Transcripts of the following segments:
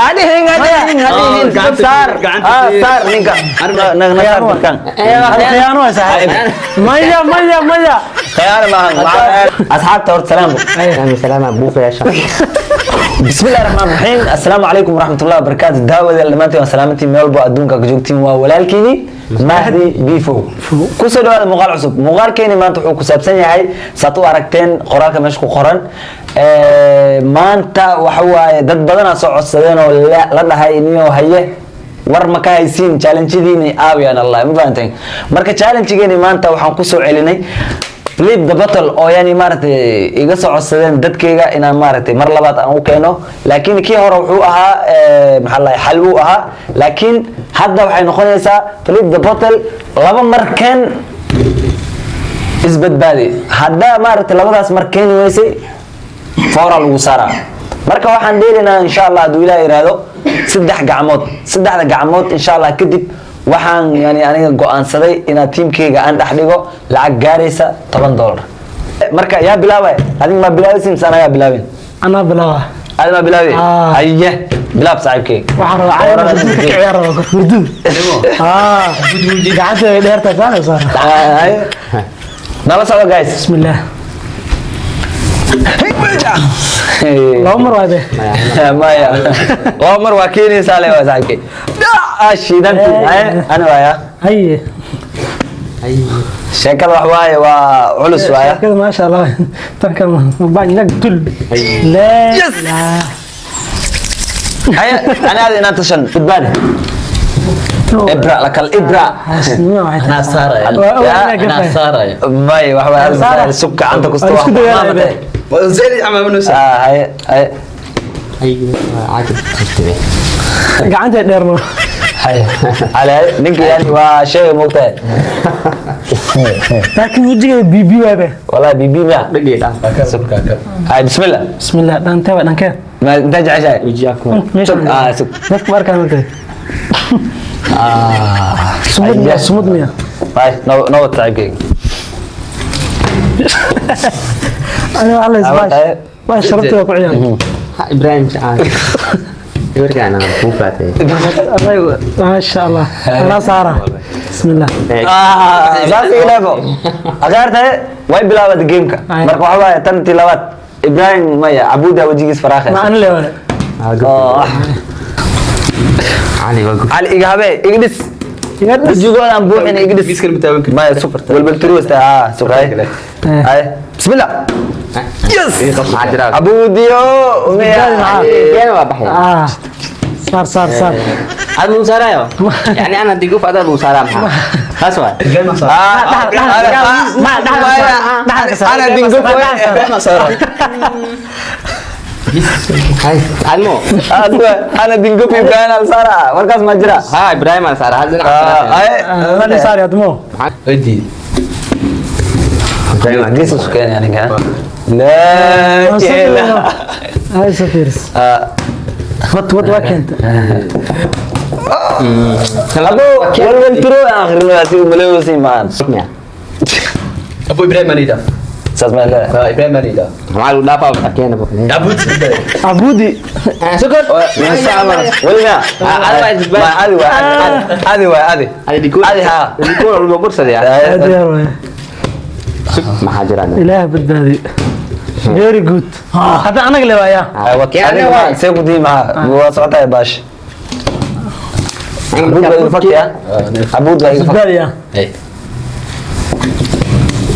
Adihin, adihin, adihin. Saar. Ah, saar ninka. Na saar dadkan. Khiyaano waa saaxiib. Maya, maya, maya. Khiyaano maahan. Asxaabta horta salaam. Salaam buuqayaasha. بسم الله الرحمن الرحيم، السلام عليكم ورحمة الله وبركاته. داود dhamaantiin waa salaamantiin meel walbo adduunka ka joogtiin. Waa walaalkiini Mahdi Bifo. Kusoo dhawaada muuqaal cusub. Muuqaalkeeni maanta wuxuu ku saabsan yahay, saad u aragteen qoraalka meesha ku qoran, maanta waxa waaye dad badanaa soo codsadeen oo la dhahay niyo haye war ma ka haysiin challenge-diini aawiyaan Allah, ma fahanteen? Marka challenge-geeni maanta waxaan kusoo celinay flip the bottle oo yani maaragtay iga soo codsadeen dadkayga inaan maaragtay mar labaad aan u keeno. Laakiin kii hore wuxuu ahaa, maxaa la, xal uu ahaa, laakiin hadda waxay noqonaysaa flip the bottle laba mar keen, isbadbaadi. Haddaa maaragtay labadaas mar keeni weysay, foora lagu saaraa. Marka waxaan dheelaynaa, insha Allah, hadduu Ilaah yiraahdo, saddex gacmood. Saddexda gacmood, insha Allah, kadib waxaan yani aniga go'aansaday inaan tiimkayga aan dhex dhigo lacag gaaraysa $10. Marka yaa bilaabay? Adiga ma bilaabaysa mise anagaa bilaabin? Anaa bilaaba. Adi ma bilaabi? Ah. Haye, bilaab saaxiibkayga. Waxaan rabaa cali hurdada ka ciyaar rabaa, hurdada. Ah, gacanta way dheertahay, saan saar. Haye. Nala socdo, guys. Bismillah. Laba mar waa be. Maya, laba mar waa keenaysaa le waa saaxiibkay. Ah, shiidantii. Haye, ani waaya. Haye. Sheekada wax waaye, waa culus waaya. Sheekada maasha Allah. Tanka baan tul. La. Yes! Haye, ani aad inaan tashan badbaadi. Ibra lakal ibra. Xaasnimo waxay Anaa tahay. saaraya. Waa Anaa gafay. saaraya. May wax waa hal. Saara. Sug gacanta kusto. Waa isku dayaalaya. Ah, haye, haye. Gacanta dheerno. Haye cali, haye, ninka yani waa sheega moogtahay. Laakiin wajiga bibi waa be. Wallahi bibi miya? Haye, bismillah. Bismillah, dhantee waa dhankee? Ma intaa jeceshahay? Meesha. Sug, ah, sug. Dadka ma arkaan markay. Sumud miya, sumud miya? Haye, noo noo wad saaxiibkayga. Ani waxa la isbaash. Haye. Waa sharafta ku ciyaar. Ibrahim Shacaan. Gabarkaan aan kuu faatay. Maasha Allah. Anaa saara. Bismillah. Ah, saas iga dheefo. Akhyaartahe way bilaabatay gameka. Aye. Marka waxa waaye tantii labaad Ibrahim, maya, Cabuuda wejigiis faraaqe. Ma ani leeyahay. Oh. Cali waa Cali, iga habee, iga dhis. Iga dhis. Wejigoodan buuxin, iga dhis. Maya, sug, walbaltiri wasta. Ah, sug, haye. Haye, bismillah, yes. Maxaa jira? Cabuudiyo miya? Keena waa baxay. Ah. Saar, saar, saar. Aad muu saarayo? Yani ana diguf adaa muu saaraa maxaa? Taas waa. Ah, ana dingo. Hay, Almo. Ana dingo, Ibrahim al sara markaas ma jira. Ha, Ibrahim aan saaraa. Hadda Ah, haye. Ani saar admo. Gees isku keenay aniga. La ilaha. Hay safirs. Ah. Wad, wad, waa keenta. Abo walwal tiro aan akhrino si maleysi maan. Abu Ibrahim Manida. Saas ma leedahay? Ibrahim Manida. Maxaa lagu dhaafaa keena bo. Abudi. Sukar. Walina. Ma adi waa adi, waa adi. Adi digo. Adi ha. Digo lagu gursaday. Aad diyaar waay. Maxaa jira? Ilaah badbaadi. Very good. Hadda anaga le waaya. Adiga ma see ku dii maxaa waa socotaa baash. Abuud waa iga fakti ah. Abuud waa iga fakti. Badbaadi ah.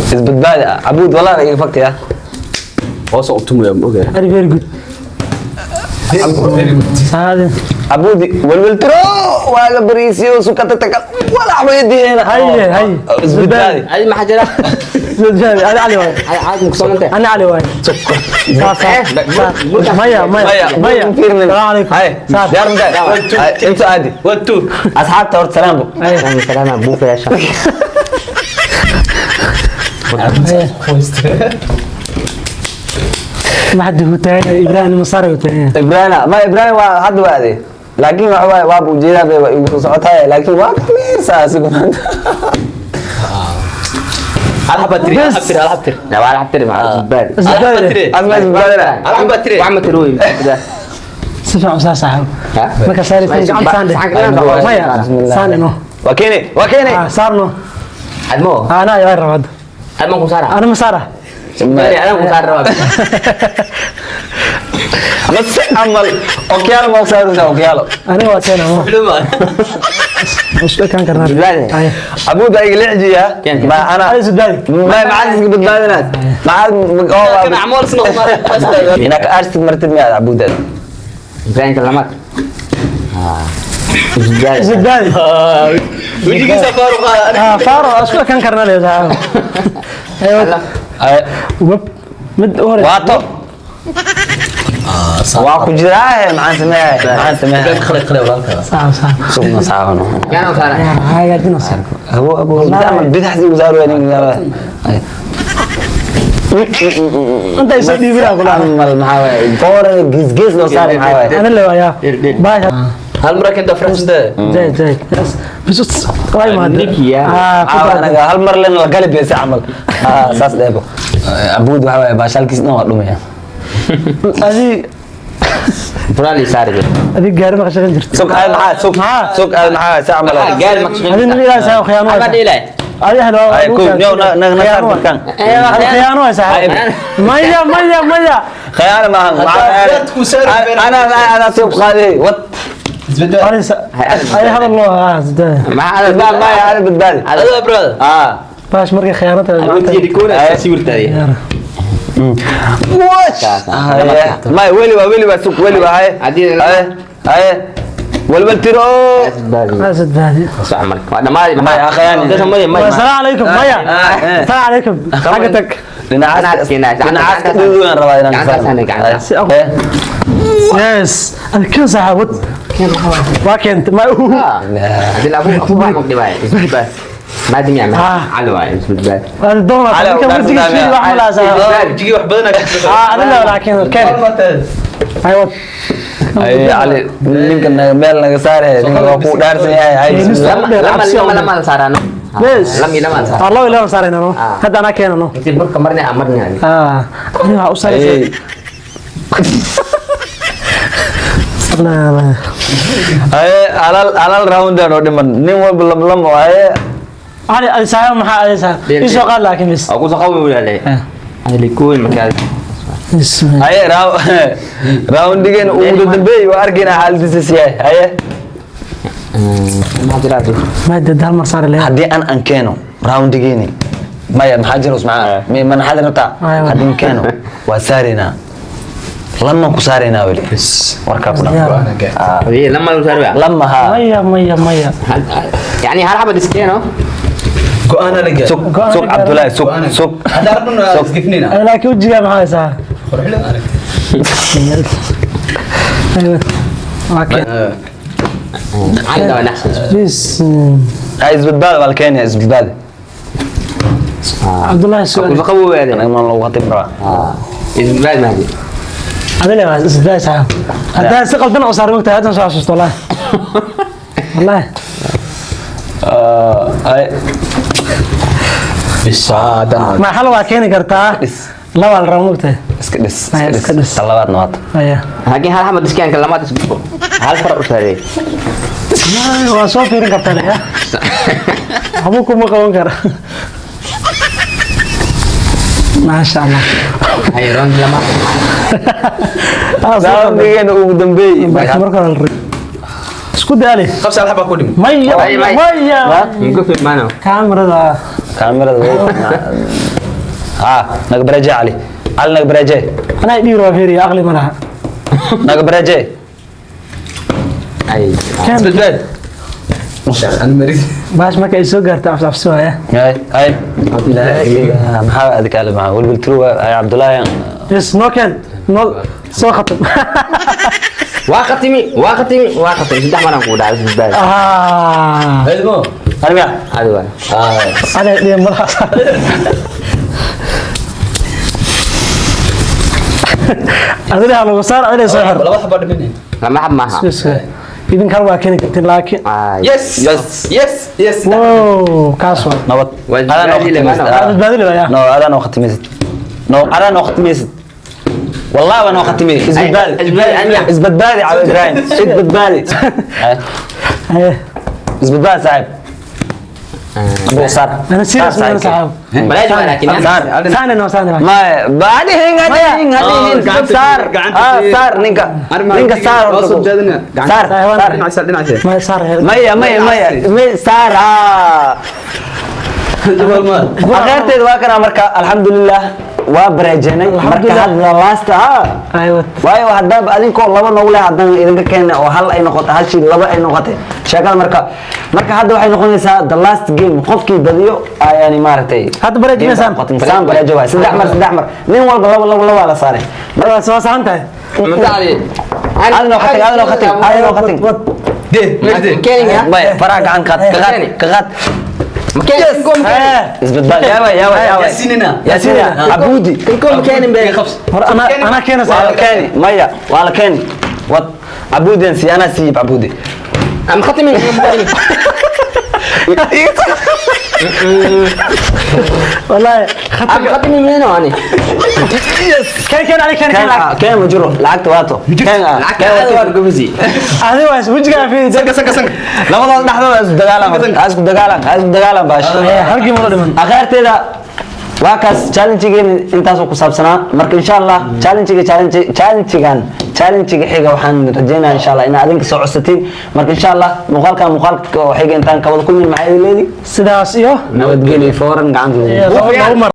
Isbadbaadi Abuud, wallahi waa iga fakti ah. Hoos u tumaya ma ogahay. Very, very good. Saadin. Abuud walwal tiro waa la bariisiyo sukata taka walax weydiina. Haye, haye. Isbadbaadi. Adi maxaa jira? Badbaadi. Ani cali waay. Ay caad mu kusoo Ani cali waay. Saar, saar. Saar. Maya, maya. Maya. Salaam calaykum. Haye. Saar. Diyaar ma tahay? Inta aadi. One, two. Asxaabta horta salaam bo. Salaam salaam buuqayaasha. Maxad hutaagan Ibrahim Masar hutaagan. Ibrahim, ma Ibrahim waa hadda waa ade, laakiin waxa waaye waa ujeedaa bay waa igu soo socotaay, laakiin waa kamiirsaa asigu maanta. Hal xabad tiri, hal xabad tiri, hal xabad tiri. لا ولا حبتري مع الزبال. Hal xabad tiri. Asma isbadbaadina. Hal xabad tiri. وعم تروي. Si fiican u saar, saaxiib. ها؟ Marka saaraysa gacanta saan dheh. Maya, saan dheh, no. Waa keeni, waa keeni. Ah, saarno. عدمو. Ah, anaa ayaa raba hadda. عدمو كسارة. Ana ma saara? أنا كسارة. Mase camal okyaalo ma saaraysaa okyaalo? Aniga waa keena mo. Isku ekaan karnaa. Badbaadi. Ay. Abuud ayga lixjiya. Keen, keen. Ma ana Adi isbadbaadi. ma maxaad iska badbaadinaad maxaad? Kan acmool snoq ma. Inaa ka aarsid martid miyaad abuudaad? إبراهيم كلامك. الزبال. Isbadbaadi. Wejigiisa faaruq. Ah, faaro isku ekaan karnaa le, saaxiib. Aywa. Wab. Mid u horeysa. Waato waa ku jiraahe, maxaan sameeyahay, maxaan sameeyahay? Khalay khalay walaalka. Saaxiib, saaxiib. Sugna saabano. كانوا سارة. Hagaajino, saaxiib. Abo abo amal bidaxsi ugu saar weyn. Inta isoo dhiibinaa kula. Camal maxaa waaye, foorada gees gees loo saaray maxaa waaye? Ana le waayaa. Baasha. Hal mar kenta faraxsanta. Zaid, zaid. Bas bas waay mahad. Nikiya. Ah, ku caawa badan. Anaga hal mar lena la gali beesa camal. Ah, saas dheebo abuud waxaa waaye baashaalkiis dhan waa dhumaya. Adi برالي سارة. adi gaari ma ka shaqayn jirto? Sug aad maxaa sug. Maxaa? Sug aad maxaa si camal. قال مقصود. Adi nabi ilaahay saaxiib khiyaano أنا waay. إلهي. Adi ahlu waa. Ay, kow nyow na na na saar markaan. Adi khiyaano waay, saaxiib. Maya, maya, maya. Khiyaano maahan. Haddaad ku saari ana ana soo qaaday wat. Adi adi hadal loo ah sidee. مع هذا. Badbaad maya, ana badbaadi. Adaa brother. Ah. Baash markay khiyaano tahay. وجهي يكون سيورتي. Maya, weli waa, weli waa, sug, weli waa, haye. Haddii- Haye haye, walwal tiro. Isbadbaadi. صح عمرك. هذا ما maya khiyaani. ما السلام عليكم maya. Ah, eh. السلام عليكم xagga tag. Dhinacaas dhinacaas ka dhuuduwan rabaa inaan Gacantaas saaro. ana, gacantaas. Si yes, adi kan saaxiib wad. Waa keentay ma uu. هذه الأبو أبو ما مقدمة ما دمي آه. على بال. Adi doon Cali, ninka waa wejigiisa dhaafsan. wax ma laha, saaxiib. Wejigii wax badan ka. Ah, adi la laakiin keen. Ay wad. Ay Cali, ninka naga meel naga saare, ninka waa ku dhaarsan yahay. Ay, bismillah. لما لما لما لما صار أنا. Bes. لم لما صار. Allah ilaahay saarayna no. Ah. Hadda anaa keenano. أنت بركة مرني أمرني يعني. Ah, ani waxa u saaraysa. Ay. La la. Ay, alal alal round oo dhiman nin walba lam lam waaye. Ali ali saaxiib maxaa ali saaxiib? Ii soo qaad laakiin bis. أقول قوي ولا لا؟ هذا اللي يكون مكان. Bismillah. Haye, roundigeen ugu dambeeyay waa arkaynaa xaaladiisa siyahay, haye. ما دراسي. Ma dad hal mar saari lahayd. Haddii aan keeno roundigeeni, maya, maxaa jira usmacaa ma naxaad rabtaa? Aywa. Haddii keeno waa saaraynaa, lama ku saaraynaa weli warkaa ku dhan. إيه لما لو صار. Lama haa. Maya, maya, maya. يعني هالحبة سكينه. Go'aana la gaar. Sug, sug Cabdullaahi, sug, sug. Hadda rabno isgifnina. Ay, laakiin wejigaa maxaa haysaa? Qorxilo aragtay. Aywa. Waa keen. عندنا نحسن. Bis. Ha, isbadbaada waa la keenaya, isbadbaada. Cabdullaahi su'aal. أقول قوي هذا. Anaga maan lagu khatim rabaa. إذا ما هذه. Adile waa isbadbaadi, saaxiib. Haddaa si qaldan u saar mogtahay, haddan soo xasuusto wallahi. Wallahi. Ay. Bisaada. Ma hal waa keeni kartaa. Dhis. Laba la rabo mogtahay. Iska dhis. Maya, iska iska dhis dhis. Tan labaadna waata. Aya. لكن هالحبة سكين كلمات تسبقه. هالفرق وصار. Waa soo fiirin kartaa ya. Waxba kuma qaban kara. Maasha Allah. هاي روند لما. Ah, soo qaldan. Roundigeena ugu dambeeyay. Marka hore la rabo. Isku daali. Qabsi hal xabaa ku dhiman. Maya, Maya, maya. maya. نقفل معنا. Kaamirada. Kaamirada ha naga baraje Cali, Cali naga baraje. Anaa dhiir waa fiiriya, aqli ma laha. Naga baraje. أي. Keen. Isbadbaad. Aan marid. Baash marka ay soo gaarto cabsi cabsi waaya. Hay hay, maxaa aad kaale maxaa welwel tiro ay Cabdullaahi. Yes, no keen. No soo khatam. واقتمي واقتمي واقتمي saddex maraan kugu dhacay isbadbaad. Ah. Helmo. Aniga. Hadi waay. Ana dhiir madaxa. Adina lagu saar, adina soo xir. Laba xabaa dhiman. Lama xab maaha. Isku. Idinkan waa keeni kartiin, laakiin Yes. Yes. Yes. Yes. Wow, kaas waa. Nabad. Waa Adaa noo badbaadi leh, khatimaysid. maana. Waa badbaadi leh, yaa. No, adaa noo khatimaysid. No, adaa noo khatimaysid. Wallahi waa noo khatimay. Isbadbaadi. Isbadbaadi, aniga. Isbadbaadi, Cabo Ibrahim. Isbadbaadi. Haye. Isbadbaadi, saaxiib. Abu saar. Ana serious Saar, ma saaxiib. saaxiib. Balaash waa laakiin. Saar. Saani no, saani laakiin. Ma baadihin hadihin hadihin. Gacanta Saar. gacanta Ah, fiir. saar ninka. Ninka saar horta. Soo jeedina. Saar. Saar. Dhinaca, dhinaca. Ma saar. Maya, maya, maya. May saar. Ah. Akhayrteed waa kana. Marka alxamdulilah, waa bareejenay marka. Alxamdulillah. Hadda last ah Aywa. Waayo haddaaba adinkoo laba noogu leh haddana idinka keena oo hal ay noqotay, hashii laba ay noqotay sheekada. Marka hadda waxay noqonaysaa the last game. Qofkii badiyo ayaani maaragtay. Hadda bareejinaysaan? Saan bareejo waay. Saddex mar, saddex mar, nin walba laba, laba, laba la saaray. Waa soo saxan tahay. Mutacali. Adinoo khatig, adinoo khatig, adinoo khatig. De, de. Kenya. Maya, faraha gacan qaad, ka qaad, ka qaad. Makeen. Isbadbaad, yaaba, yaaba, yaaba. Yaasinina. Yaasina Abudi. Kom keenin be. Hor ana keena Waa la saaxiib. keeni, maya, waa la keeni. Wad Abudi aan siiy, anaa siiyib Abudi. Am khatimi. Wallahi Am khatimi mino ani. Keen, keen ali, keen, keen. Keen keen ma jiro, lacagta waato. Keen Lacag aad waa gubisi. Adi waa wajiga fiiri. Sanka, sanka, sanka. Labadooda dhexdooda isku dagaalan, ha isku dagaalan, ha isku dagaalan baash. Halkii ma dhiman. Akhayrteeda waa kaas, challenge-geena intaasoo ku saabsanaa. Marka insha Allah challenge-ga challenge challenge-gan challenge-ga xiga waxaan rajaynayaa insha Allah inaad adinka soo codsatiin. Marka insha Allah muuqaalkan muuqaalka oo xiga intaan kabada kulmin, maxaa idin leedi? Sidaas iyo Nabadgelyo. Fooran gacanta lagu laba mar.